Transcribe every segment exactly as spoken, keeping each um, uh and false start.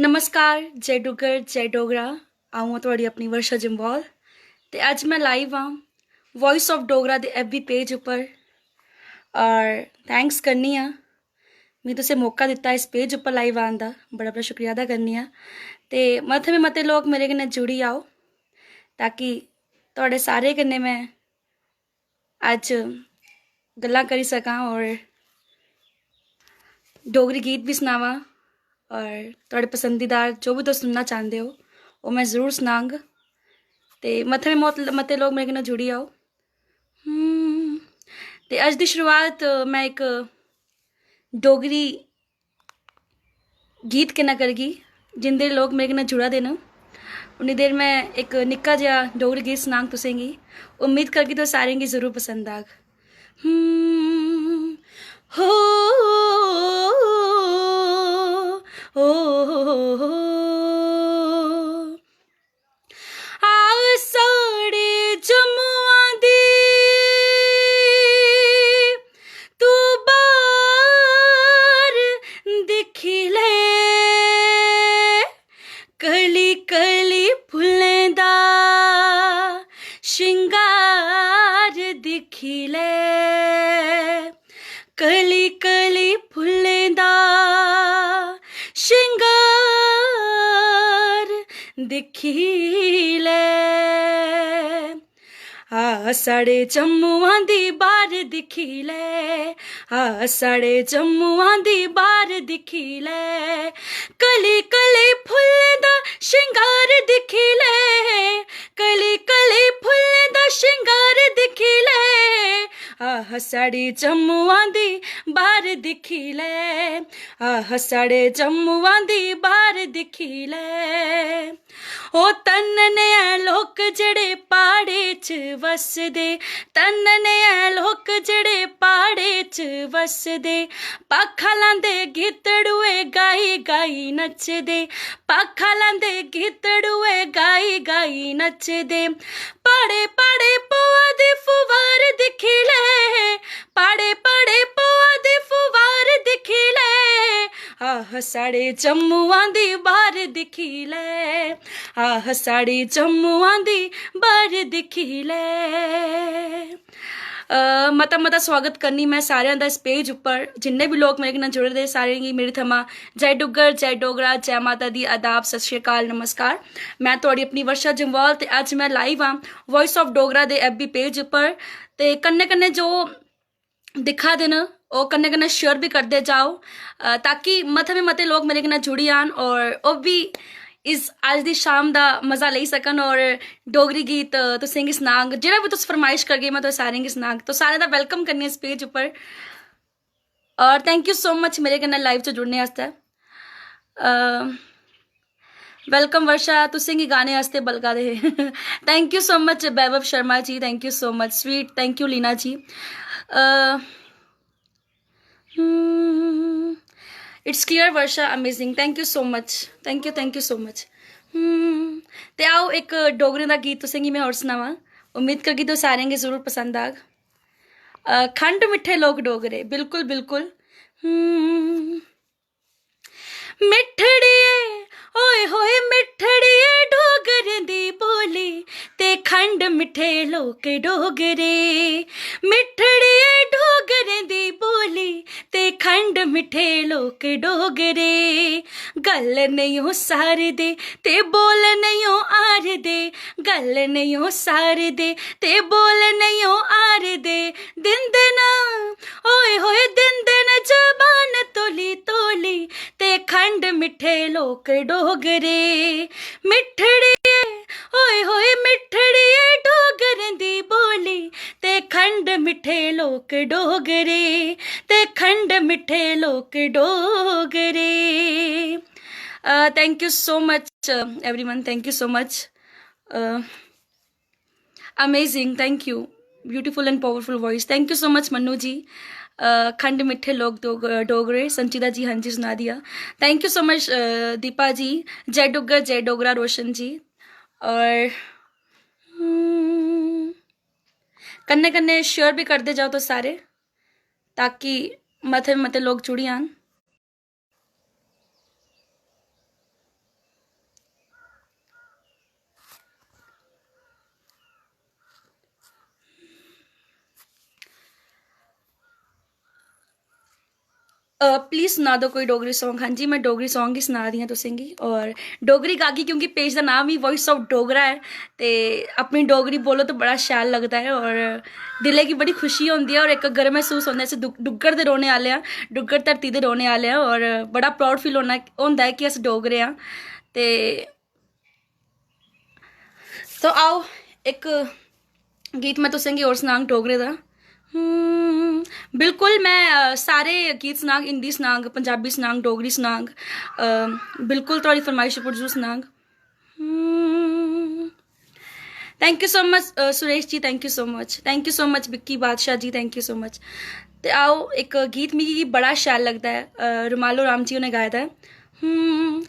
नमस्कार, जय डुग्गर, जय डोगरा। अ'ऊं आं थुआढ़ी अपनी वर्षा जम्वाल ते अज्ज में live आं Voice of Dogra related F B page उप्पर। और thanks करनी आं, मी तुसें मौका दित्ता इस page उप्पर live आन दा, बड़ा बड़ा शुक्रिया अदा करनी आं। ते मते में मते लोक मेरे कन्नै जुड़ी जाओ, ताकि थुआढ़े सारे कन्नै में अज्ज गल्लां करी सकां और डोगरी गीत बी सनावां और थुआढ़े पसंदीदा जो बी तुस सुनना चांह्दे ओ, ओह् में जरूर सनांग। ते मते मौत-, मते लोक मेरे कन्नै जुड़ी जाओ। हम्म, ते अज्ज दी शुरुआत में इक डोगरी गीत कन्नै करगी। जिन्ने देर लोक मेरे कन्नै जुड़ा दे न, उन्नी देर में इक निक्का जेहा डोगरी गीत सनांग तुसेंगी। उम्मीद करगी तुस सारें गी जरूर पसंद आग। हम्म, हो, हो, हो, हो। आ साढ़े जम्मुआं दी तू बार दिक्खी ले, कली कली फुल्लें दा श्रृंगार दिक्खी ले, कली कली फुल्लें दा श्रृंगार दिक्खी ले। आ साढ़े जम्मुआं दी बार दिक्खी ले, आ साढ़े जम्मुआं दी बार दिक्खी ले, कली कली फुल्लें दा श्रृंगार दिक्खी ले, कली कली फुल्लें दा श्रृंगार दिक्खी ले। आह साढ़े जम्मुआं दी बार दिक्खी ले, आह साढ़े जम्मुआं दी बार दिक्खी ले। ओ धन्न ने ऐ लोक जेह्ड़े प्हाड़े च वसदे, धन्न ने ऐ लोक जेह्ड़े प्हाड़े च वसदे। भाखां लांदे गीतड़ुए गाई गाई नचदे, भाखां लांदे गीतड़ुए गाई गाई नचदे। प्हाड़े प्हाड़े पवा दे फुहार दिक्खी ले, प्हाड़े प्हाड़े पवा दे फुहार दिक्खी ले। आह साढ़े जम्मुआं दी बार दिक्खी ले, आह साढ़े जम्मुआं दी बार दिक्खी ले। अ, मता मता स्वागत करनी में सारेआं दा इस page उप्पर। जिन्ने बी लोक मेरे कन्नै जुड़े दे, सारें गी मेरे थमां जय डुग्गर, जय डोगरा, जय माता दी, आदाब, सत श्री अकाल, नमस्कार। में थुआढ़ी अपनी वर्षा जम्वाल ते अज्ज में live आं Voice of Dogra related F B page उप्पर। ते कन्नै कन्नै जो दिक्खा दे न, ओह् कन्नै कन्नै share बी करदे जाओ, अ, ताकि मते में मते लोक मेरे कन्नै जुड़ी जान और ओह् बी इस अज्ज दी शाम दा मज़ा लेई सकन और डोगरी गीत, अ, तुसेंगी सनांग। जेह्ड़ा बी तुस फरमाइश करगे, में तुस सारें गी सनांग। तो सारें दा welcome करनी इस page उप्पर। और thank you so much मेरे कन्नै live च जुड़ने आस्तै। अ, welcome वर्षा, तुसेंगी गाने आस्तै बलगा दे हे। Thank you so much Vaibhav Sharma ji, thank you so much sweet, thank you Leena ji. A, hmm, it's clear Varsha, amazing, thank you so much, thank you, thank you so much। हम्म, ते आओ इक डोगरें दा गीत तुसेंगी में होर सनावां, उम्मीद करगी तुस सारें गी जरूर पसंद आग। अ, खंड मिट्ठे लोक डोगरे, बिल्कुल, बिल्कुल। हम्म। मिट्ठड़िए, ओए होए मिट्ठड़िए, डोगरें दी बोली ते खंड मिट्ठे लोक डोगरे। मिट्ठड़िए, डोगरें दी बोली ते खंड मिट्ठे लोक डोगरे। गल्ल नेईं ओ सारदे ते बोल नेईं ओ आरदे, गल्ल नेईं ओ सारदे ते बोल नेईं ओ आरदे। दिंदे ना, ओए होए दिंदे न जबान तोली तोली, ते खंड मिट्ठे लोक डोगरे। मिट्ठड़िए, ओए होए मिट्ठड़िए, डोगरें दी बोली, ते खंड मिट्ठे लोक डोगरे, ते खंड मिट्ठे लोक डोगरे। Uh, thank you so much, uh, everyone, thank you so much. Uh, amazing, thank you, beautiful and powerful voice, thank you so much Mannu जी। अ, खंड मिट्ठे लोक डोग-, डोगरे, संचिता जी, हाँ जी, सुना दिया। Thank you so much, अ, दीपा जी। जय डुग्गर, जय डोगरा, रोशन जी। और, हम्म, कन्नै कन्नै share भी करदे जाओ तुस सारे, ताकि मते मते लोक जुड़ी जान। प्लीज सुना दो कोई डोगरी सॉन्ग। हाँ जी, मैं डोगरी सॉन्ग ही सुना दी आं तुसेंगी। और डोगरी गागी, क्योंकि पेज दा नाम ही वॉइस ऑफ डोगरा ऐ, ते अपनी डोगरी बोलो तो बड़ा शैल लगदा ऐ और दिलै गी बड़ी खुशी होंदी ऐ। और इक गर्व मसूस होंदा ऐ, अस डुग-, डुग्गर दे रौह्ने आह्ले आं, डुग्गर धरती दे रौह्ने आह्ले आं, और बड़ा प्राउड फील होना होंदा ऐ कि अस डोगरे आं। ते तो आओ, इक गीत मैं तुसेंगी होर सनांग डोगरे दा। हम्म, बिल्कुल, मैं, अ, सारे गीत सनांग, हिंदी सनांग, पंजाबी सनांग, डोगरी सनांग। अ, बिल्कुल, थुआढ़ी फरमाइश उप्पर जरूर सनांग। हम्म। Thank you so much, a, Suresh ji, thank you so much, thank you so much, Vicky Badshah ji, thank you so much। ते आओ, इक गीत मिगी बड़ा शैल लगदा ऐ, अ, रुमालो राम जी होरें गाए दा ऐ। हम्म,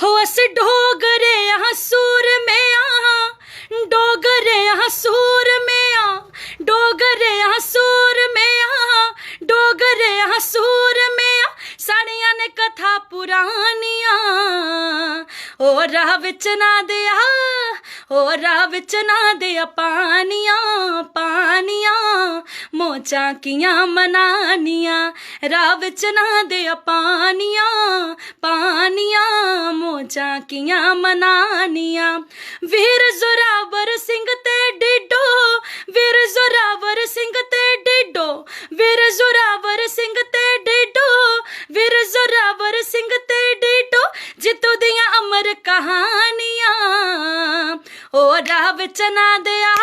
हो अस डोगरे आं सूरमे आं, डोगरे आं सूरमे आं, डोगरे आं सूरमे आं, डोगरे आं सूरमे आं, साढ़ियां ने कथा पुरानियां। ओ राह बिच ना देआ, ओ राह बिच ना देआ पानियां, पानियां, मौजां कि'यां मनानियां। राह बिच ना देआ पानियां, पानियां, मौजां कि'यां मनानियां। वीर जोरावर सिंह ते डीडो, वीर जोरावर सिंह ते डीडो, वीर जोरावर सिंह ते डीडो, वीर जोरावर सिंह ते डीडो, जित्तो दियां अमर कहानियां। ओ राह बिच ना देआ,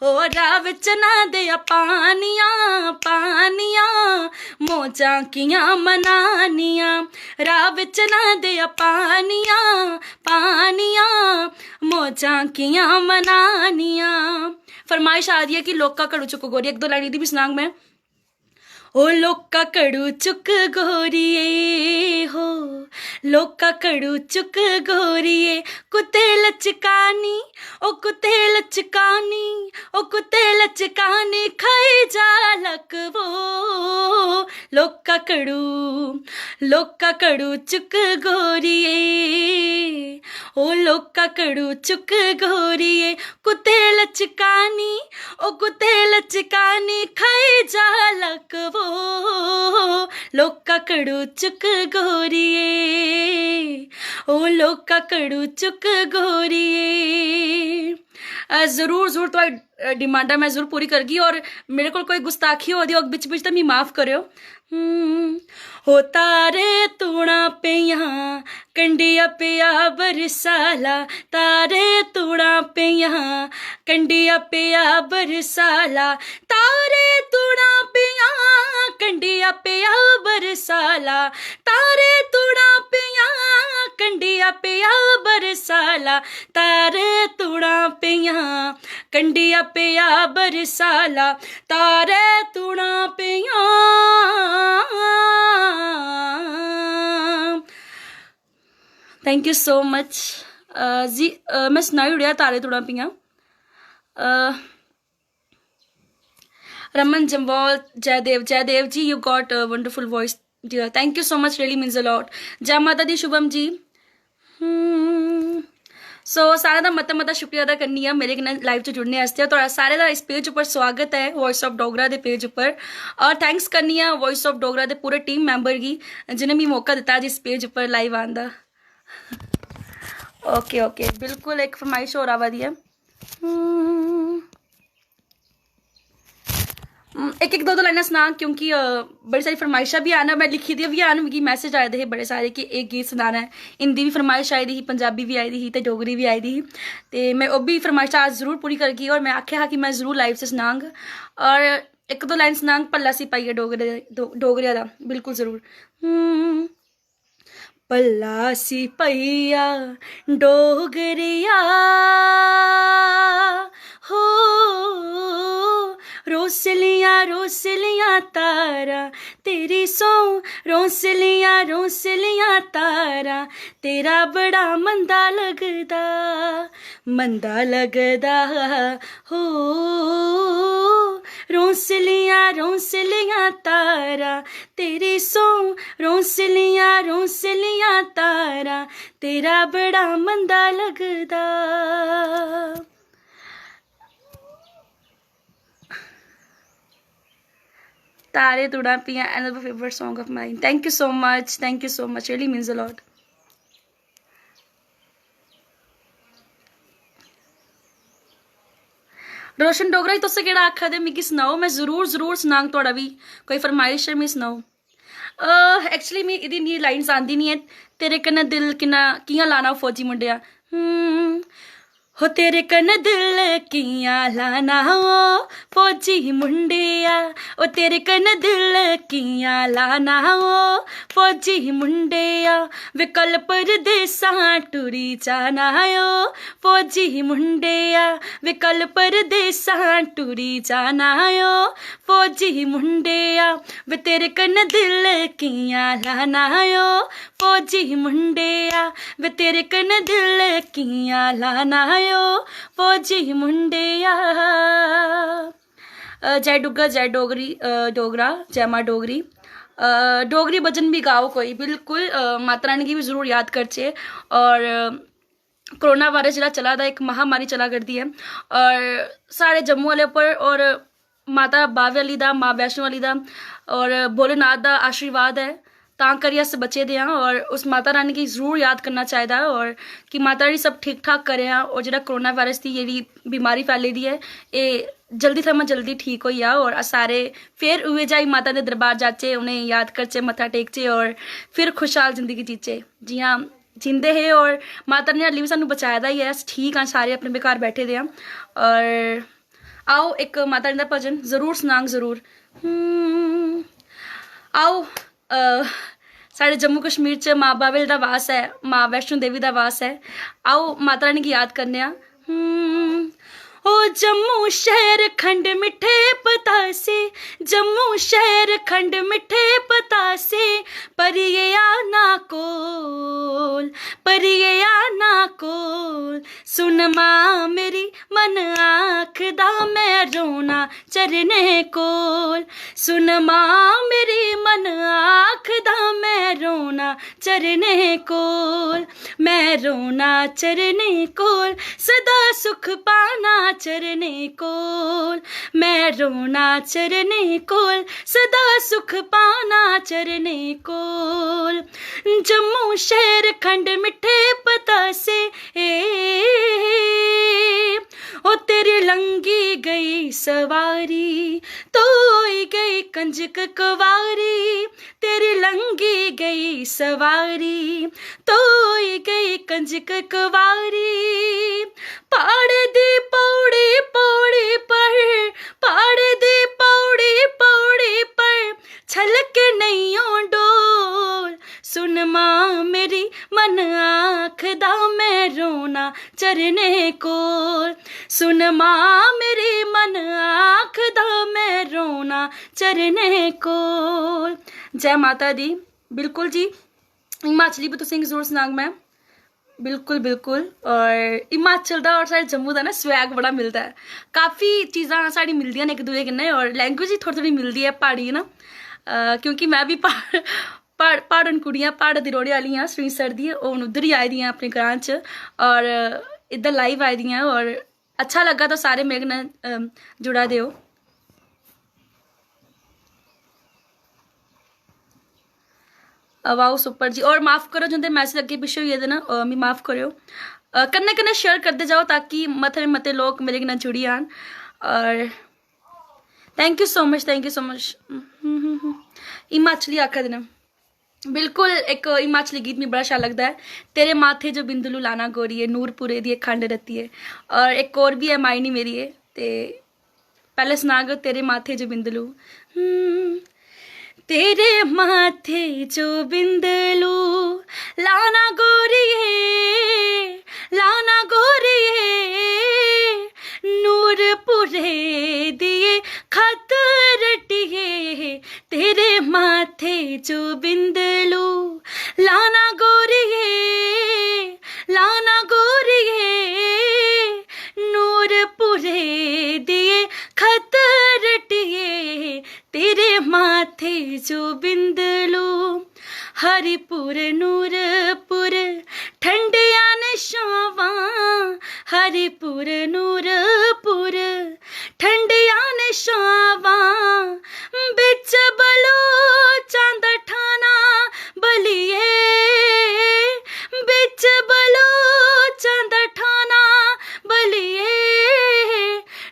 ओ राह बिच ना देआ पानियां, पानियां, मौजां कि'यां मनानियां। राह बिच ना देआ पानियां, पानियां, मौजां कि'यां मनानियां। फरमाइश आ दी ऐ कि लोका घड़ू चुक्क गोरी, इक दो लाइन एह्दी बी सनांग मैं। ओ लोका घड़ू चुक्क गोरिये हो, लोका घड़ू चुक्क गोरिये, कुते लचकानी, ओ कुते लचकानी, ओ कुते लचकानी, खाई जा लकवो। लोका घड़ू, लोका घड़ू चुक्क गोरिये, ओ लोका घड़ू चुक्क गोरिये, कुते लचकानी, ओ कुते लचकानी, खाई जा लकवो। लोका घड़ू चुक्क गोरिये, ओ लोका घड़ू चुक्क गोरिये। अ, जरूर, जरूर, थुआढ़ी, अ, डिमांडां मैं जरूर पूरी करगी। और मेरे कोल कोई गुस्ताखी होआ दी होग बिच बिच, ते मी माफ करेओ। हम्म, हो तारे तूड़ा पेइयां, कंडिया पेआ बरसाला, तारे तूड़ा पेइयां, कंडिया पेआ बरसाला, तारे तूड़ा पेइयां, कंडिया पेआ बरसाला, तारे तूड़ा पेइयां, कंडिया पेआ बरसाला, तारे तूड़ा पेइयां, कंडिया पेआ बरसाला, तारे तूड़ा पेइयां। Thank you so much। अ, जी, अ, मैं सनाई ओड़ेआ तारे तूड़ा पेइयां। अ, रमन जम्वाल, जयदेव, जयदेव जी, you got a wonderful voice, dear। Thank you so much, really means a lot। जै माता दी शुभम जी। हम्म। सो, सारें दा मता मता शुक्रिया अदा करनी आं मेरे कन्नै लाइव च जुड़ने आस्तै। थुआढ़ा सारें दा इस पेज उप्पर स्वागत ऐ, voice of Dogra related page उप्पर। और थैंक्स करनी आं वॉइस ऑफ डोगरा दे पूरे टीम मैंबर गी, जि'नें मिगी मौका दित्ता अज्ज इस पेज उप्पर लाइव आन दा। ओके, ओके, बिल्कुल इक फरमाइश होर आवा दी ऐ। हम्म। हम्म, इक इक दो दो लाइनां सनां, क्योंकि, अ, बड़ी सारी फरमाइशां बी हैन, में लिखी दियां बी हैन, मिगी मैसेज आए दे हे बड़े सारे कि एह् गीत सनाना ऐ। हिंदी बी फरमाइश आई दी ही, पंजाबी बी आई दी ही ते डोगरी बी आई दी ही। ते में ओह् बी फरमाइशां अज्ज जरूर पूरी करगी, और में आखेआ हा कि में जरूर लाइव च सनांग। और इक दो लाइन सनांग भल्ला सिपाहिया डोगरे, डो-, डोगरेआ दा, बिल्कुल जरूर। हम्म। भल्ला सिपाहिया डोगरेआ, हो, रोसलियां, रोसलियां तारां, तेरी सौं, रोसलियां, रोसलियां तारां, तेरा बड़ा मंदा लगदा, मंदा लगदा, हो, रोसलियां, रोसलियां तारां, तेरी सौं, रोसलियां, रोसलियां तारां, तेरा बड़ा मंदा लगदा। तारे तुड़ां पियां, another favorite song of mine. Thank you so much, thank you so much, really means a lot. रोशन डोगरा जी, तुस केह्ड़ा आखा दे, मिगी सनाओ, में जरूर, जरूर सनांग। थुआढ़ा बी कोई फरमाइश ऐ, मिगी सनाओ। एक्चुअली, मी एह्दी इन्नी लाइन्स आंदी निं ऐ। तेरे कन्नै दिल किन्ना, कि'यां लाना, ओ फौजी मुंडेआ। हम्म। हो, तेरे कन्नै दिल कि'यां लाना, ओ फौजी मुंडेआ। ओ, तेरे कन्नै दिल कि'यां लाना, ओ फौजी मुंडेआ। वे कल परदेसां टुरी जाना, ओ फौजी मुंडेआ। वे कल परदेसां टुरी जाना, ओ फौजी मुंडेआ। वे तेरे कन्नै दिल कि'यां लाना, ओ फौजी मुंडेआ। वे तेरे कन्नै दिल कि'यां लाना, ओ फौजी मुंडेआ। अ, जय डुग्गर, जय डोगरी, अ, डोगरा, जय मां डोगरी। अ, डोगरी भजन भी गाओ कोई, बिल्कुल, अ, माता रानी गी बी जरूर याद करचै। और, अ, कोरोना वायरस जेह्ड़ा चला दा, इक महामारी चला करदी ऐ, और साढ़े जम्मू आह्ले उप्पर और माता बाह्वे आह्ली दा, मां वैष्णो आह्ली दा और भोलेनाथ दा आशीर्वाद ऐ, तां करियै अस बचे दे आं। और उस माता रानी गी जरूर याद करना चाहिदा, और कि माता रानी सब ठीक ठाक करै, और जेह्ड़ा कोरोना वायरस दी जेह्ड़ी बीमारी फैली दी ऐ, एह् जल्दी थमां जल्दी ठीक होई जा, और अस सारे फिर उ'ऐ जाई माता दे दरबार जाचै, उ'नेंगी याद करचै, मत्था टेकचै, और फिर खुशहाल जिंदगी जीचै, जि'यां जींदे हे। और माता ने हाल्ली बी सानूं बचाए दा ही ऐ, अस ठीक आं, सारे अपने अपने घर बैठे दे आं। और आओ, इक माता रानी दा भजन जरूर सनांग, जरूर। हम्म, आओ, अ, साढ़े जम्मू कश्मीर च मां बाबे दा वास ऐ, मां वैष्णो देवी दा वास ऐ। आओ, माता रानी गी याद करने आं। हम्म, ओ जम्मू शहर खंड मिट्ठे पतासे, जम्मू शहर खंड मिट्ठे पतासे, परिये आना कोल, परिये आना कोल। सुन मां मेरी, मन आखदा मैं रोना चरने कोल। सुन मां मेरी, मन आखदा मैं रोना चरने कोल। मैं रोना चरने कोल, सदा सुख पाना चरने कोल। मैं रोना चरने कोल, सदा सुख पाना चरने कोल। जम्मू शहर खंड मिट्ठे पतासे, ए, ओ तेरी लंघी गई सवारी, तोई गई कंजक कुवारी। तेरी लंघी गई सवारी, तोई गई कंजक कुवारी। पहाड़ दी पौड़ी पौड़ी पर, पहाड़ दी पौड़ी पौड़ी पर, छलके नहीं ओ डोल। सुन मां मेरी, मन आखदा मैं रोना चरने कोल। सुन मां मेरी, मन आखदा मैं रोना चरने कोल। जय माता दी। बिल्कुल जी, हिमाचली भी तुसेंगी जरूर सनांग मैं। बिल्कुल, बिल्कुल। और हिमाचल दा और साढ़े जम्मू दा ना swag बड़ा मिलदा ऐ। काफी चीजां साढ़ी मिलदियां न इक दूए कन्नै, और language ही थोह्ड़ी थोह्ड़ी मिलदी ऐ प्हाड़ी ना। अ, क्योंकि मैं बी प्हाड़, प्हाड़, प्हाड़न कुड़ी आं, प्हाड़ दी रौह्ने आह्ली आं, सरूईंसर दी। हून उद्धर ही आई दी आं अपने ग्रां च, और इद्धर live आई दी आं, और अच्छा लग्गा तुस सारे मेरे कन्नै, अम, जुड़ा दे ओ। वाओ, super जी। और माफ करो जिंदे message अग्गें पिच्छें होई गेदे न, अ, मी माफ करेओ। अ, कन्नै कन्नै share करदे जाओ ताकि मते मते लोक मेरे कन्नै जुड़ी जान। और thank you so much, thank you so much। Himachali आखा दे न। बिल्कुल, इक हिमाचली गीत मिगी बड़ा शैल लगदा ऐ, तेरे माथे जो बिंदलू लाना गोरिये, नूरपुरे दी इक खंड रत्ती ऐ। और इक होर बी ऐ, मायनी मेरी ऐ, ते पैह्ले सनाग तेरे माथे जो बिंदलू। हम्म, तेरे माथे जो बिंदलू लाना गोरिये, लाना गोरिये, नूरपुरे दिए खत रटिए। तेरे माथे जो बिंदलू लाना गोरिये, लाना गोरिये, नूरपुरे दिए खत रटिए। तेरे माथे जो बिंदलू, हरिपुर नूरपुर ठंडियां न छावां। हरिपुर नूरपुर ठंडियां न छावां। बिच बिच बलोचां दा ठाणा बलिए, बिच बलोचां दा ठाणा बलिए,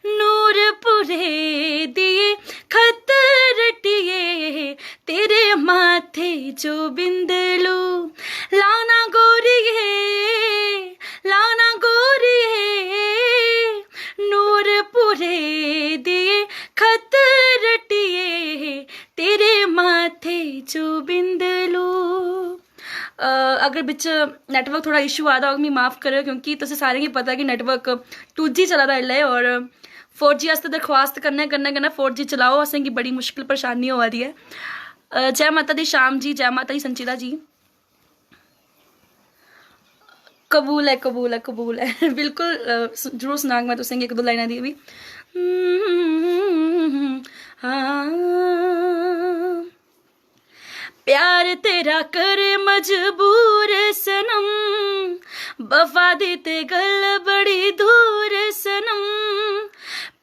नूरपुरे दिए खत रटिए, तेरे माथे जो बिंदलू लाना गोरिए, लाना गोरिए, नूरपुरे दिए खत रटिए, तेरे माथे जो बिंदलू। अ, अगर बिच नेटवर्क थोह्ड़ा इशू आ दा होग, मी माफ करेओ, क्योंकि तुसें सारें गी पता कि नेटवर्क टू जी चला दा इसलै, और फोर जी आस्तै दरख्वास्त करने कन्नै कन्नै फोर जी चलाओ, असेंगी बड़ी मुश्किल परेशानी होआ दी ऐ। अ, जय माता दी श्याम जी, जय माता दी संचिता जी। कबूल ऐ, कबूल ऐ, कबूल ऐ। बिल्कुल, अ, स-, जरूर सनाङ में तुसेंगी इक दो लाइनां दी बी। हम्म, हां। प्यार तेरा करे मजबूर सनम, वफा दी ते गल्ल बड़ी दूर सनम।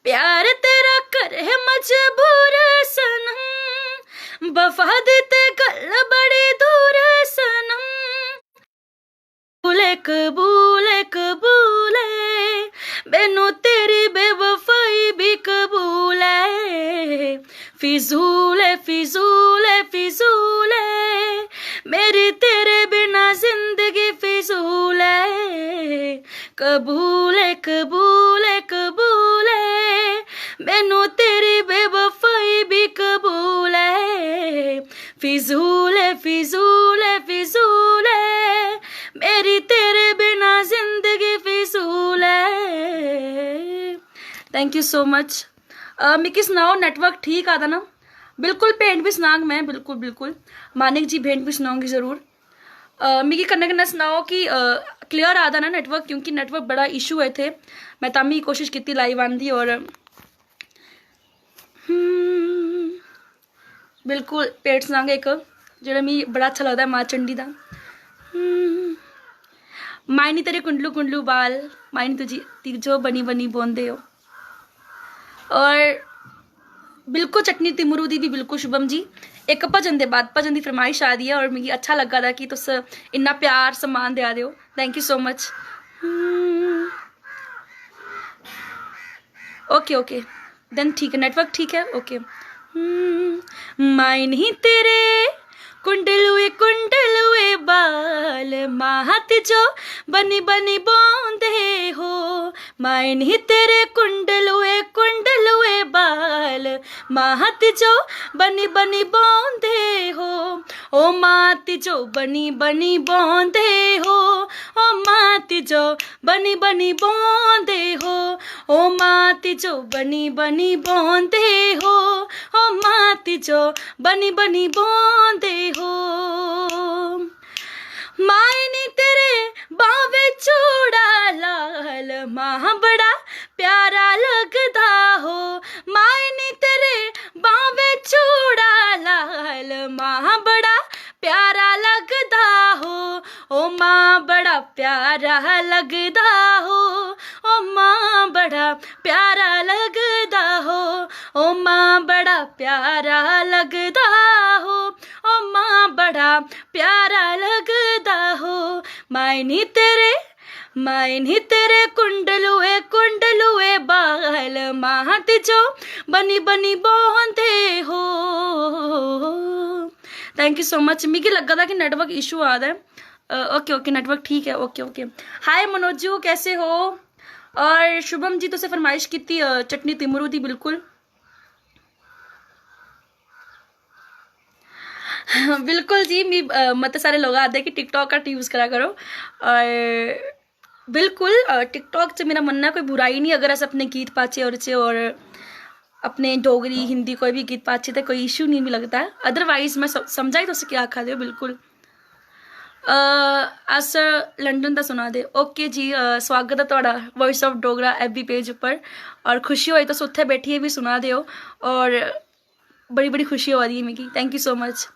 प्यार तेरा करे मजबूर सनम, वफा दी ते गल्ल बड़ी दूर सनम। कबूल ऐ, कबूल ऐ, कबूल ऐ, मैनू तेरी बेवफाई भी कबूल ऐ। फिजूल ऐ, फिजूल ऐ, फिजूल ऐ, मेरी तेरे बिना जिंदगी फिजूल ऐ। कबूल ऐ, कबूल ऐ, कबूल ऐ, मैनू तेरी बेवफाई भी कबूल ऐ। फिजूल ऐ, फिजूल ऐ, फिजूल ऐ, मेरी तेरे बिना जिंदगी फिजूल ऐ। Thank you so much। अ, मिगी सनाओ, नेटवर्क ठीक आ दा ना? बिल्कुल, भेंट बी सनाङ में, बिल्कुल, बिल्कुल। मानिक जी, भेंट बी सनाऊंगी जरूर। अ, मिगी कन्नै कन्नै सनाओ कि, अ, क्लियर आ दा ना नेटवर्क, क्योंकि नेटवर्क बड़ा इशू ऐ इत्थै। में तां बी कोशिश कीती लाइव आन दी, और, हम्म, बिल्कुल, भेंट सनाङ इक, जेह्ड़ा मिगी बड़ा अच्छा लगदा ऐ, मां चंडी दा। हम्म, माए नी तेरे कुंडलू कुंडलू बाल, माए नी तुझी, तिजो बनी बनी बौंह्दे ओ। और बिल्कुल चटनी तिमरू दी बी बिल्कुल, शुभम जी, इक भजन दे बाद भजन दी फरमाइश आ दी ऐ, और मिगी अच्छा लग्गा दा कि तुस इन्ना प्यार सम्मान देआ दे ओ। Thank you so much। Hmm. OK, OK। Then ठीक है, नेटवर्क ठीक है, OK। हम्म, माए नी तेरे कुंडलुए कुंडलुए बाल, मां तिजो बनी बनी बौंह्दे हो। माए नी तेरे कुंडलुए कुंडलुए बाल, मां तिजो बनी बनी बौंह्दे हो। ओ मां तिजो बनी बनी बौंह्दे हो, ओ मां तिजो बनी बनी बौंह्दे हो, ओ मां तिजो बनी बनी बौंह्दे हो, ओ मां तिजो बनी बनी बौंह्दे हो। माए नी तेरे बावे चूड़ा लाल, मां बड़ा प्यारा लगदा हो। माए नी तेरे बावे चूड़ा लाल, मां बड़ा प्यारा लगदा हो। ओ मां बड़ा प्यारा लगदा हो, ओ मां बड़ा प्यारा लगदा हो, ओ मां बड़ा प्यारा लगदा हो, ओ मां बड़ा प्यारा लगदा हो। माए नी तेरे, माए नी तेरे कुंडलुए कुंडलुए बाल, मां तिजो बनी बनी बौंह्दे हो। Thank you so much। मिगी लग्गा दा कि नेटवर्क इशू आ दा ऐ। OK, OK, नेटवर्क ठीक ऐ। OK, OK। हाय मनोजू, कैसे हो? और शुभम जी, तुसें फरमाइश कीती, अ, चटनी तिमरू दी, बिल्कुल। बिल्कुल जी, मी, अ, मते सारे लोग आखदे कि TikTok घट्ट यूज़ करा करो। और बिल्कुल, अ, TikTok च मेरा मन्नना कोई बुराई निं, अगर अस अपने गीत पाचै ओह्दे च, और अपने डोगरी, हिंदी कोई बी गीत पाचै ते कोई इशू निं मी लगदा ऐ। Otherwise, में स-, समझा दी तुस केह् आखा दे ओ, बिल्कुल। अ, अस लंदन दा सुना दे। OK जी, अ, स्वागत ऐ थुआढ़ा Voice of Dogra FB page उप्पर, और खुशी होई तुस उत्थै बैठियै बी सुना दे ओ, और बड़ी, बड़ी खुशी होआ दी ऐ मिगी। Thank you so much।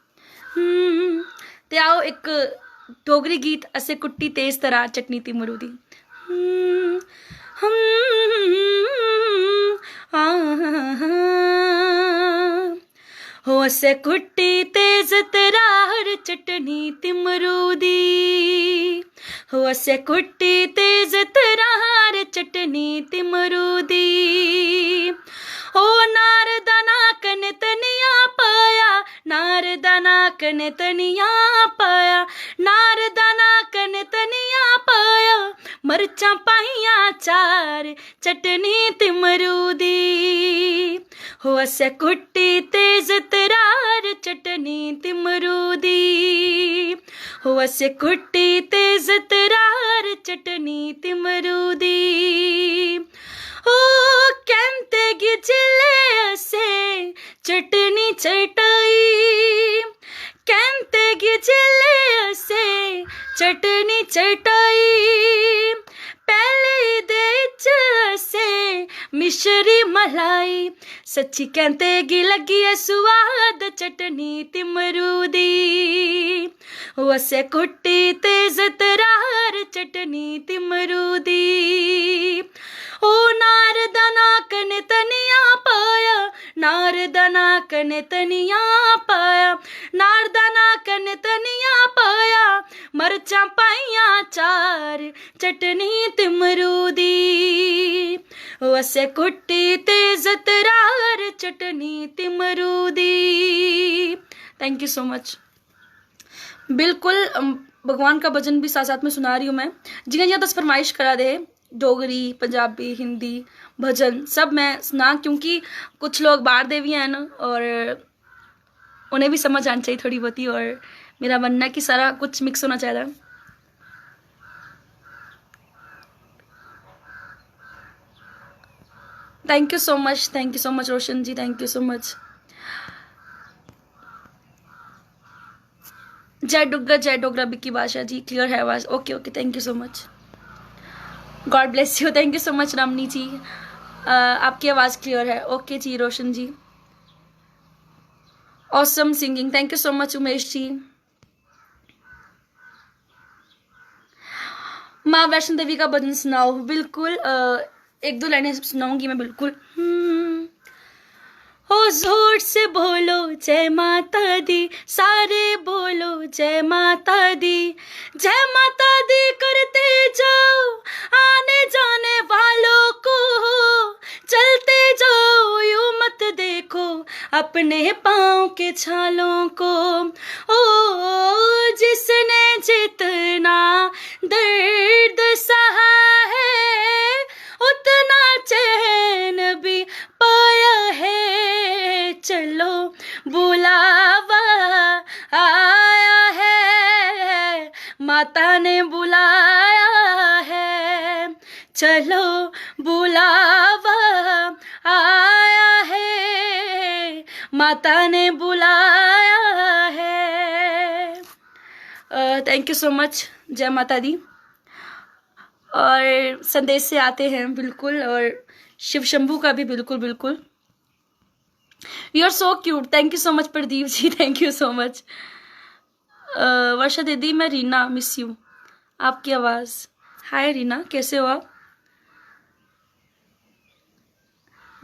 हम्म, ते आओ, इक डोगरी गीत, असें कुट्टी तेज तरार चटनी तिमरू दी। हम्म, हम्म, आ, हो असें कुट्टी तेज तरार चटनी तिमरू दी। हो असें कुट्टी तेज तरार चटनी तिमरू दी। ओ नार दा ना कन तनिया पाया, नार दा ना कन तनिया पाया, नार दा ना कन तनिया पाया, मरचां पाइयां चार चटनी तिमरू दी। हो असें कुट्टी तेज तरार चटनी तिमरू दी। हो असें कुट्टी तेज तरार चटनी तिमरू दी। ओ कैंते गी जिले असें चटनी चटाई, कैंते गी जिले असें चटनी चटाई, पैह्ले दे च असें मिश्री मलाई। सच्ची कैंते गी लग्गी ऐ सुआद चटनी तिमरू दी। ओ असें कुट्टी तेज तरार चटनी तिमरू दी। ओ नार दा ना कन तनिया पाया, नार दा ना कन तनिया पाया, नार दा ना कन तनिया पाया, मरचां पाइयां चार चटनी तिमरू दी। ओ असें कुट्टी तेज तरार चटनी तिमरू दी। Thank you so much। बिल्कुल, अम, भगवान का भजन भी साथ साथ में सुना रही हूँ मैं। जियां जियां तुस फरमाइश करा दे हे, डोगरी, पंजाबी, हिंदी, भजन, सब मैं सुना, क्योंकि कुछ लोग बाहर दे भी हैं और उन्हें भी समझ आनी चाहिए थोड़ी बहुती, और मेरा मानना है कि सारा कुछ मिक्स होना चाहिए। Thank you so much, thank you so much Roshan ji, thank you so much। Jai Duggar, Jai Dogra, Bikki Badshah ji, clear है आवाज़? Okay, okay, thank you so much। God bless you, thank you so much Ramni ji. अ, आपकी आवाज़ clear है। Okay ji Roshan ji, awesome singing, thank you so much Umesh ji. माँ वैष्णो देवी का भजन सुनाओ। बिल्कुल, अ, एक दो लाइनें सुनाऊंगी मैं, बिल्कुल। हम्म। हो जोर से बोलो जय माता दी, सारे बोलो जय माता दी। जय माता दी करते जाओ आने जाने वालों को, चलते जाओ यूं मत देखो अपने पाँव के छालों को। ओ जिसने जितना दर्द सहा है, उतना चैन भी पाया है। चलो बुलावा आया है, माता ने बुलाया है। चलो बुलावा आया है, माता ने बुलाया है। Thank you so much. जय माता दी। और संदेश से आते हैं बिल्कुल, और शिव शंभू का भी बिल्कुल, बिल्कुल। You are so cute, thank you so much Pradeep ji, thank you so much। वर्षा दीदी, मैं रीना, मिस यू। आपकी आवाज़। हाय रीना, कैसे हो आप?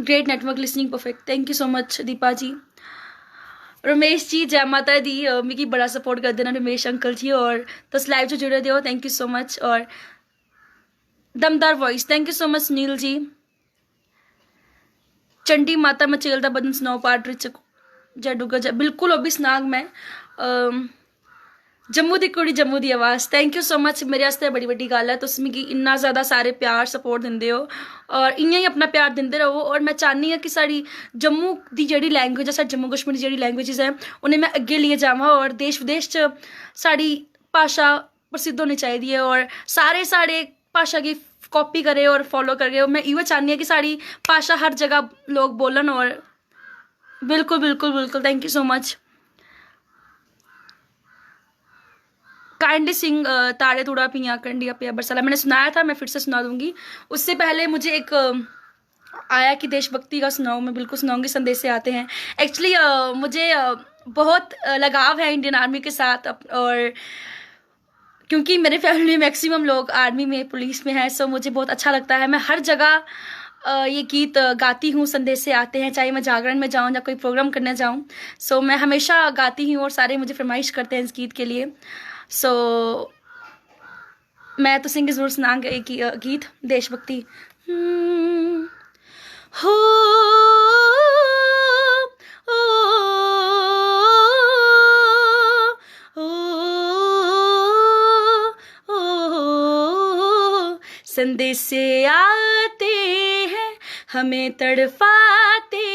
Great network, listening perfect, thank you so much Deepa जी। रमेश जी, जय माता दी। अ, मिगी बड़ा सपोर्ट करदे न रमेश अंकल जी, और तुस लाइव च जुड़े दे ओ, thank you so much। और दमदार voice, thank you so much Sunil ji. Chandi Mata Machail दा भजन सनाओ पार्ट रिच। जय डुग्गर जय, बिल्कुल ओह् बी सनाग में। अम, जम्मू दी कुड़ी जम्मू दी आवाज़, thank you so much। मेरे आस्तै बड़ी बड्डी गल्ल ऐ, तुस मिगी इन्ना ज़्यादा सारे प्यार सपोर्ट दिंदे ओ, और इ'यां गै अपना प्यार दिंदे र'वो। और में चाह्न्नी आं कि साढ़ी जम्मू दी जेह्ड़ी लैंग्वेज ऐ, साढ़ी जम्मू कश्मीर दी जेह्ड़ी लैंग्वेज ऐ, उ'नें में अग्गें लेइयै जावां और देश विदेश च साढ़ी भाशा प्रसिद्ध होनी चाहिदी ऐ और सारे साढ़े भाशा गी कापी करे और फालो करे। और में इ'यै चाह्न्नी आं कि साढ़ी भाशा हर जगह लोग बोलन। और बिल्कुल, बिल्कुल, बिल्कुल, thank you so much। Kindly Singh, अ, ताड़े तूड़ा पियां कंडियां पेआ बरसाला। मैंने सुनाया था, मैं फिर से सुना दूंगी। उससे पहले मुझे एक, अ, आया कि देशभक्ति का सुनाओ। मैं बिल्कुल सुनाऊंगी, संदेश से आते हैं। एक्चुअली मुझे, अ, बहुत, अ, लगाव है इंडियन आर्मी के साथ अप-, और क्योंकि मेरे फैमिली में मैक्सिमम लोग आर्मी में, पुलिस में हैं, सो मुझे बहुत अच्छा लगता है। मैं हर जगह, अ, ये गीत, अ, गाती हूँ, संदेशे आते हैं, चाहे मैं जागरण में जाऊँ या कोई प्रोग्राम करने जाऊँ। सो मैं हमेशा गाती हूँ और सारे मुझे फरमाइश करते हैं इस गीत के लिए। सो मैं तुसेंगी जरूर सनांग एह् गी-, अ, गीत देशभक्ति। हम्म। हो, ओ, ओ, ओ, संदेशे आते हैं, हमें तड़पाते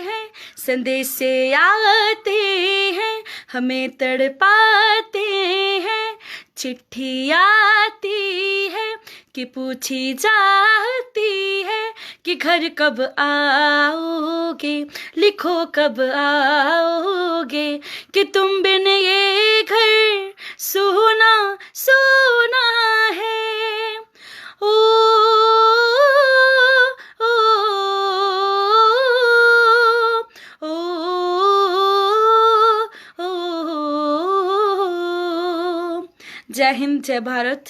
हैं, संदेशे आते हैं, हमें तड़पाते हैं, चिट्ठी आती है कि पूछी जाती है कि घर कब आओगे, लिखो कब आओगे, कि तुम बिन ये घर सूना सूना है। ओ, ओ, ओ, ओ, ओ, जय हिंद, जय भारत।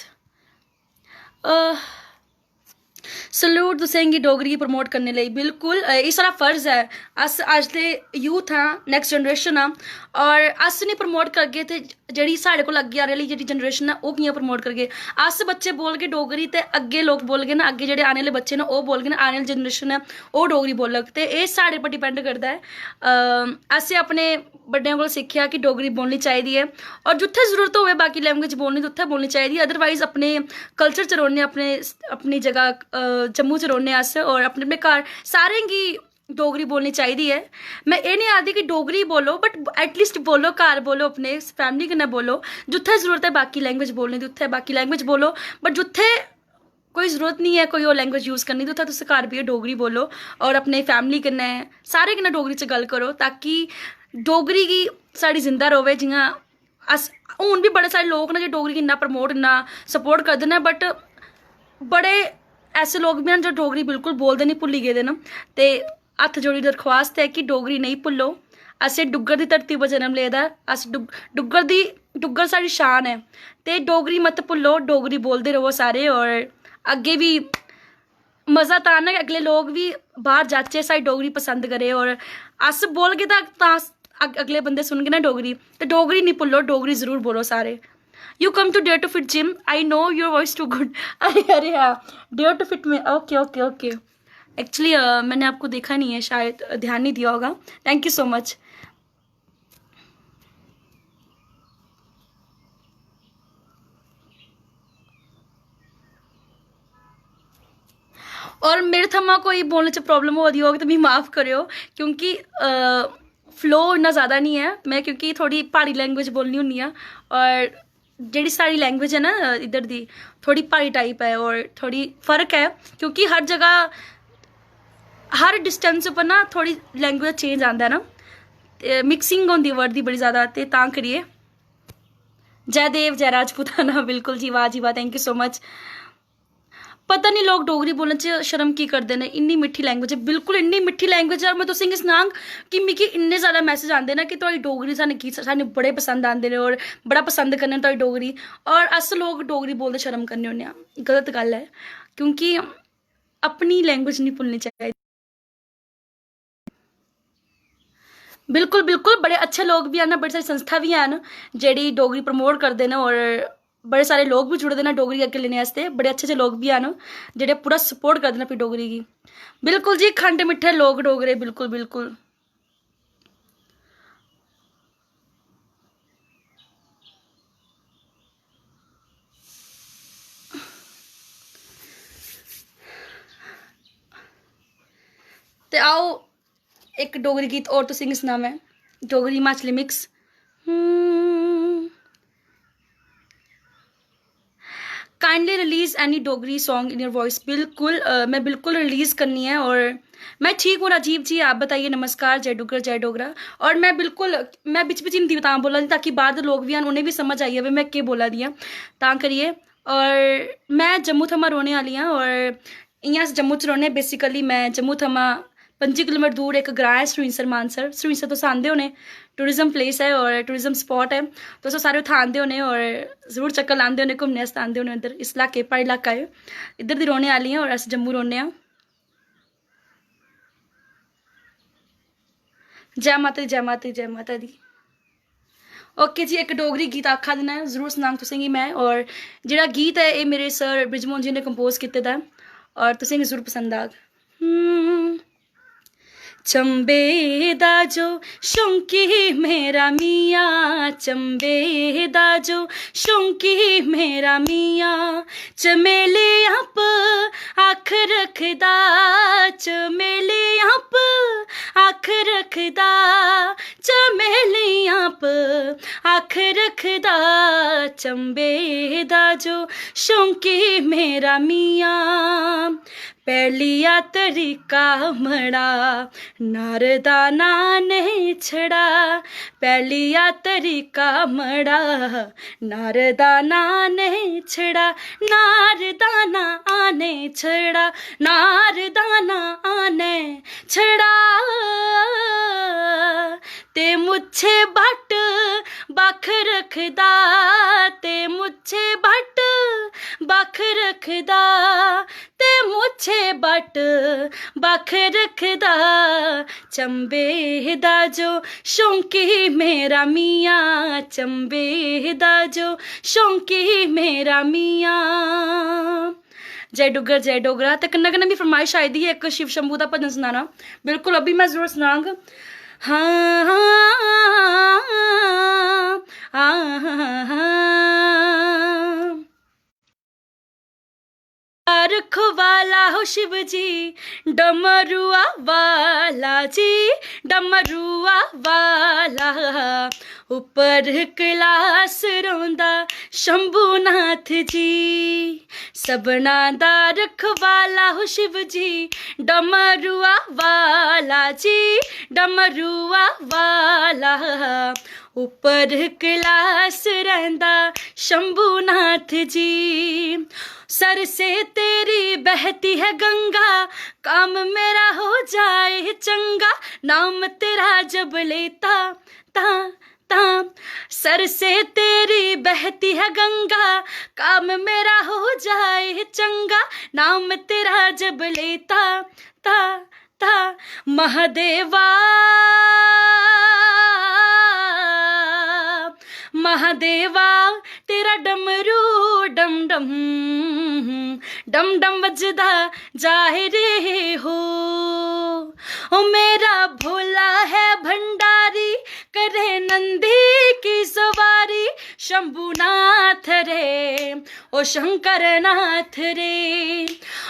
सल्यूट तुसेंगी डोगरी गी प्रमोट करने लेई। बिल्कुल, अ, एह् साढ़ा फर्ज ऐ। अस अज्ज दे यूथ आं, नैक्सट जनरेशन आं, और अस निं प्रमोट करगे ते जेह्ड़ी साढ़े कोल अग्गें आने आह्ली जेह्ड़ी जनरेशन ऐ, ओह् कि'यां प्रमोट करगे? अस बच्चे बोलगे डोगरी ते अग्गें लोक बोलगे ना, अग्गें जेह्ड़े आने आह्ले बच्चे न, ओह् बोलगे ना, आने आह्ली जनरेशन ऐ, ओह् डोगरी बोलग। ते एह् साढ़े पर डिपैंड करदा ऐ। अ, असें अपने बड्डें कोल सिक्खेआ कि डोगरी बोलनी चाहिदी ऐ, और जित्थै जरूरत होऐ बाकी लैंग्वेज बोलनी ते उत्थै बोलनी चाहिदी ऐ। अदरवाइज अपने कल्चर च रौह्ने, अपने, अपनी जगह, अ, जम्मू च रौह्ने अस, और अपने, अपने घर सारें गी डोगरी बोलनी चाहिदी ऐ। में एह् निं आखदी कि डोगरी बोलो, बट एटलीस्ट बोलो, घर बोलो, अपने फैमिली कन्नै बोलो। जित्थै जरूरत ऐ बाकी लैंग्वेज बोलने दी, उत्थै बाकी लैंग्वेज बोलो, बट जित्थै कोई जरूरत निं ऐ कोई होर लैंग्वेज यूज करने दी, उत्थै तुस घर बेहियै डोगरी बोलो, और अपने फैमिली कन्नै, सारें कन्नै डोगरी च गल्ल करो, ताकि डोगरी गी साढ़ी जिंदा र'वै। जि'यां अस, हून बी बड़े सारे लोक न जो डोगरी गी इन्ना प्रमोट, इन्ना सपोर्ट करदे न, बट बड़े ऐसे लोक बी हैन जो डोगरी बिल्कुल बोलदे निं, भुल्ली गेदे न। ते हत्थ जोड़ी दरख्वास्त ऐ कि डोगरी नेईं भुल्लो। असें डुग्गर दी धरती पर जन्म लेदा ऐ, अस डुग-, डुग्गर दी, डुग्गर साढ़ी शान ऐ। ते डोगरी मत भुल्लो, डोगरी बोलदे र'वो सारे, और अग्गें बी मज़ा तां ना कि अगले लोक बी बाह्र जाचै, साढ़ी डोगरी पसंद करे, और अस बोलगे तां, तां अस-, अग-, अगले बंदे सुनगे ना डोगरी। ते डोगरी निं भुल्लो, डोगरी जरूर बोलो सारे। You come to Dare to Fit gym? I know your voice too good. अरे, अरे हाँ, Dare to Fit में, ओके, ओके, ओके। एक्चुअली, अ, मैंने आपको देखा नहीं है, शायद ध्यान नहीं दिया होगा। Thank you so much. और मेरे थमां कोई बोलने च प्रॉब्लम होआ दी होग ते मिगी माफ़ करेओ, क्योंकि, अ, फ्लो इन्ना ज़्यादा निं ऐ। में क्योंकि थोह्ड़ी प्हाड़ी लैंग्वेज बोलनी होन्नी आं, और जेह्ड़ी साढ़ी लैंग्वेज ऐ ना, अ, इद्धर दी, थोह्ड़ी प्हाड़ी टाइप ऐ, और थोह्ड़ी फर्क ऐ, क्योंकि हर जगह, हर डिस्टेंस उप्पर ना थोह्ड़ी लैंग्वेज चेंज आंदा ऐ ना, ते मिक्सिंग होंदी वर्ड दी बड़ी ज़्यादा, ते तां करियै। जय देव, जय राजपूताना। बिल्कुल जी, वाह जी वाह, thank you so much। पता निं लोक डोगरी बोलने च शर्म की करदे न। इन्नी मिट्ठी लैंग्वेज ऐ, बिल्कुल इन्नी मिट्ठी लैंग्वेज ऐ। और में तुसेंगी सनांग कि मिगी इन्ने ज़्यादा मैसेज आंदे न कि थुआढ़ी डोगरी सानूं की, सानूं बड़े पसंद आंदे न, और बड़ा पसंद करने न थुआढ़ी डोगरी। और अस लोक डोगरी बोलदे शर्म करने होन्ने आं, गलत गल्ल ऐ, क्योंकि अपनी लैंग्वेज निं भुल्लनी चाहिदी। बिल्कुल, बिल्कुल, बड़े अच्छे लोक बी हैन, बड़ी सारी संस्था बी हैन जेह्ड़ी डोगरी प्रमोट करदे न, और बड़े सारे लोक बी जुड़े दे न डोगरी अग्गें लेने आस्तै। बड़े अच्छे अच्छे लोक बी हैन जेह्ड़े पूरा सपोर्ट करदे न अपनी डोगरी गी। बिल्कुल जी, खंड मिट्ठे लोक डोगरे, बिल्कुल, बिल्कुल। ते आओ, इक डोगरी गीत होर तुसेंगी सनां में, Dogri Himachali mix. Kindly release any Dogri song in your voice। बिल्कुल, अ, में बिल्कुल रिलीज करनी ऐ। और मैं ठीक हूँ राजीव जी, आप बताइए। नमस्कार, जय डुग्गर, जय डोगरा। और मैं बिल्कुल, मैं बिच बिच हिंदी तां बोला दी ताकि बाहर दे लोग बी हैन, उ'नें बी समझ आई जावे में केह् बोला दी आं, तां करियै। और मैं जम्मू थमां रौह्ने आह्ली आं, और इ'यां अस जम्मू च रौह्ने। Basically मैं जम्मू थमां पंजी किलोमीटर दूर इक ग्रांऽ ऐ सरूईंसर मानसर। सरूईंसर तुस आंदे होने, टूरिज्म प्लेस ऐ और टूरिज्म स्पाट ऐ। तुस सारे उत्थै आंदे होने और जरूर चक्कर लांदे होने, घूमने आस्तै आंदे होने उद्धर। इस इलाके, प्हाड़ी इलाका ऐ, इद्धर दी रौह्ने आह्ली आं और अस जम्मू रौह्ने आं। जै माता दी, जै माता दी, जै माता दी। ओके जी, इक डोगरी गीत आखा दे न, जरूर सनांग तुसेंगी में। और जेह्ड़ा गीत ऐ, एह् मेरे सर बृजमोहन जी ने कंपोज कीते दा ऐ और तुसेंगी जरूर पसंद आग। हम्म। चंबे दा जो शौंकी मेरा मियां, चंबे दा जो शौंकी मेरा मियां, चमेलियां प अक्ख रखदा, चमेलियां प अक्ख रखदा, चमेलियां प अक्ख रखदा, चंबे दा जो शौंकी मेरा मियां। पैह्लिया तरीका मड़ा, नार दा नां नेईं छड़ा। पैह्लिया तरीका मड़ा, नार दा नां नेईं छड़ा। नार दा नां नेईं छड़ा, नार दा नां नेईं छड़ा। ते मुच्छे बट बक्ख रखदा, ते मुच्छे बट बक्ख रखदा, ते मुच्छे बट बक्ख रखदा। चंबे दा जो शौंकी मेरा मियां, चंबे दा जो शौंकी मेरा मियां। जय डुग्गर, जय डोगरा। ते कन्नै कन्नै मी फरमाइश आई दी ही इक शिव शंभू दा भजन सनाना। बिल्कुल, अभी मैं जरूर सनांग। हाँ, हाँ, हाँ, हाँ, हाँ। रखवाला हो शिव जी, डमरुआ वाला जी, डमरुआ वाला। उप्पर कैलाश रौंदा शंभुनाथ जी, सबना दा रखवाला हो शिव जी, डमरुआ वाला जी, डमरुआ वाला। उप्पर कैलाश रैंदा शंभुनाथ जी। सर से तेरी बहती है गंगा, काम मेरा हो जाए चंगा। नाम तेरा जब लेता ता, ता, सर से तेरी बहती है गंगा, काम मेरा हो जाए चंगा। नाम तेरा जब लेता ता, ता, महादेवा, महादेवा, तेरा डमरू डम डम, डम डम बजदा जाए रे हो। ओ मेरा भोला है भंडारी, करे नंदी की सवारी, शंभुनाथ रे, ओ शंकर नाथ रे।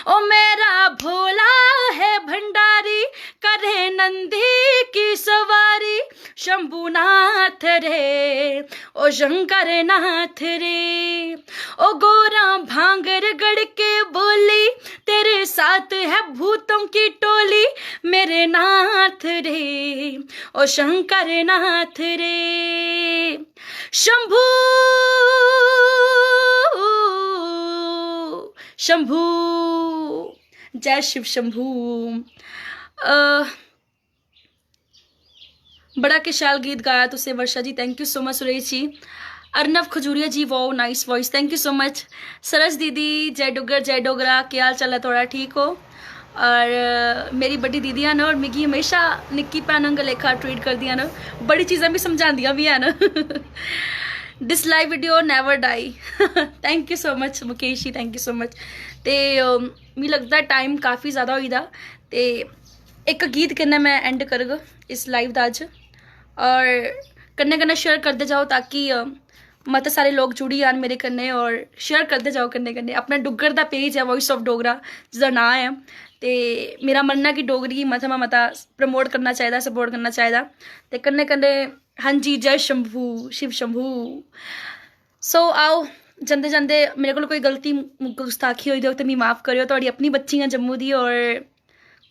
ओ मेरा भोला है भंडारी, करे नंदी की सवारी, शंभुनाथ रे, ओ शंकर नाथ रे। ओ गोरा भांगर गड़ के बोली, तेरे साथ है भूतों की टोली, मेरे नाथ रे, ओ शंकर नाथ रे। शंभू, शंभू, जय शिव शंभू। अ, बड़ा के शैल गीत गाया तुसें वर्षा जी, thank you so much Suresh ji. Arnav Khajuria ji, wow, nice voice, thank you so much। सरस दीदी, जय डुग्गर, जय डोगरा, केह् हाल चाल ऐ थुआढ़ा, ठीक ओ? और, अ, मेरी बड्डी दीदियां न और मिगी हमेशा निक्की भैन आंह्गर लेखा treat करदियां न, बड़ी चीज़ां बी समझांदियां बी हैन। This live video never die। Thank you so much Mukesh ji, thank you so much। ते, अ, मिगी लगदा टाइम काफ़ी ज़्यादा होई दा, ते इक गीत कन्नै में end करग इस live दा अज्ज। और कन्नै कन्नै share करदे जाओ ताकि, अ, मते सारे लोक जुड़ी जान मेरे कन्नै और share करदे जाओ कन्नै कन्नै। अपना डुग्गर दा page ऐ Voice of Dogra, जिसदा नांऽ ऐ, ते मेरा मन्नना कि डोगरी गी मता मता promote करना चाहिदा, support करना चाहिदा। ते कन्नै कन्नै, हां जी, जय शंभू, शिव शंभू। So आओ, जंदे जंदे मेरे कोल कोई गलती गुस्ताखी होई दी होग ते मी माफ करेओ, थुआढ़ी अपनी बच्ची आं जम्मू दी, और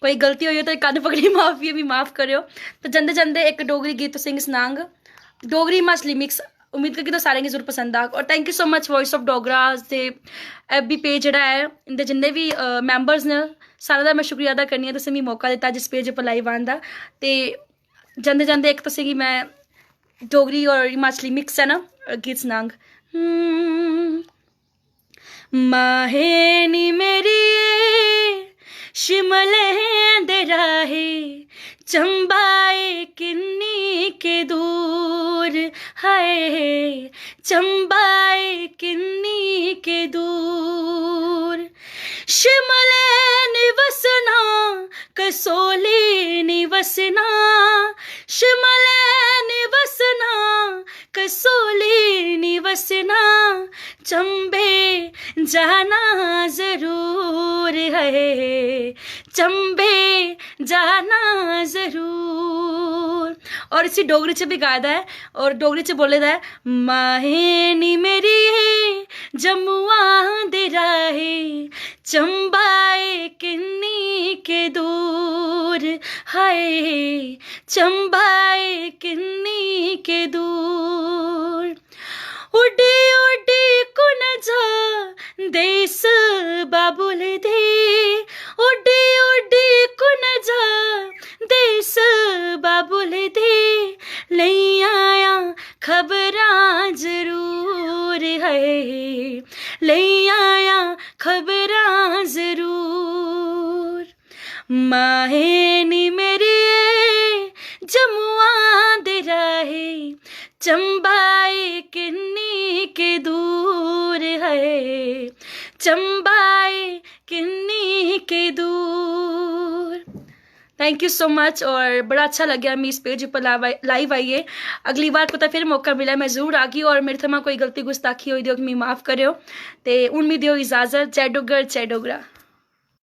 कोई गलती होई होग ते कन्न पकड़ी माफी ऐ, मी माफ करेओ। ते जंदे जंदे इक डोगरी गीत तुसेंगी सनांग, डोगरी हिमाचली mix। उम्मीद करगी तुस सारें गी जरूर पसंद आग। और thank you so much Voice of Dogra related FB page जेह्ड़ा ऐ, इं'दे जिन्ने बी, अ, members न, सारें दा में शुक्रिया अदा करनी आं, तुसें मी मौका दित्ता जिस page उप्पर live आन दा। ते जंदे जंदे इक तुसेंगी में डोगरी और हिमाचली mix ऐ ना, गीत सनांग। हम्म। माहे नी मेरी शिमलें दे राहे चंबा ऐ किन्नी के दूर, हाय चंबा ऐ किन्नी के दूर। शिमलें निं वसना, कसोली निं वसना, शिमलें निं वसना, कसोली निं वसना, चंबे जाना जरूर है, चंबे जाना जरूर। और इसी डोगरी च भी गाए दा ऐ और डोगरी च बोले दा ऐ, माहे नी मेरी जम्मुआ दे राहे चंबा ऐ किन्नी के दूर, हाय चंबा ऐ किन्नी के दूर। उड्डी उड्डी कुन जा देस बाबुल दे, उड्डी उड्डी कुन जा देस बाबुल दे, लेई आया खबरां जरूर है, लेई आया खबरां जरूर। माहे नी मेरी जम्मुआ दे राहे चंबा ऐ किन्नी के दूर है, चंबा ऐ किन्नी के दूर। Thank you so much. और बड़ा अच्छा लग्गेआ मी इस पेज उप्पर लाइव आइयै। अगली बार कुतै फिर मौका मिलै, में जरूर आगी। और मेरे थमां कोई गलती गुस्ताखी होई दी होग, मी माफ करेओ। ते हून मी देओ इजाजत। जय डुग्गर, जय डोगरा।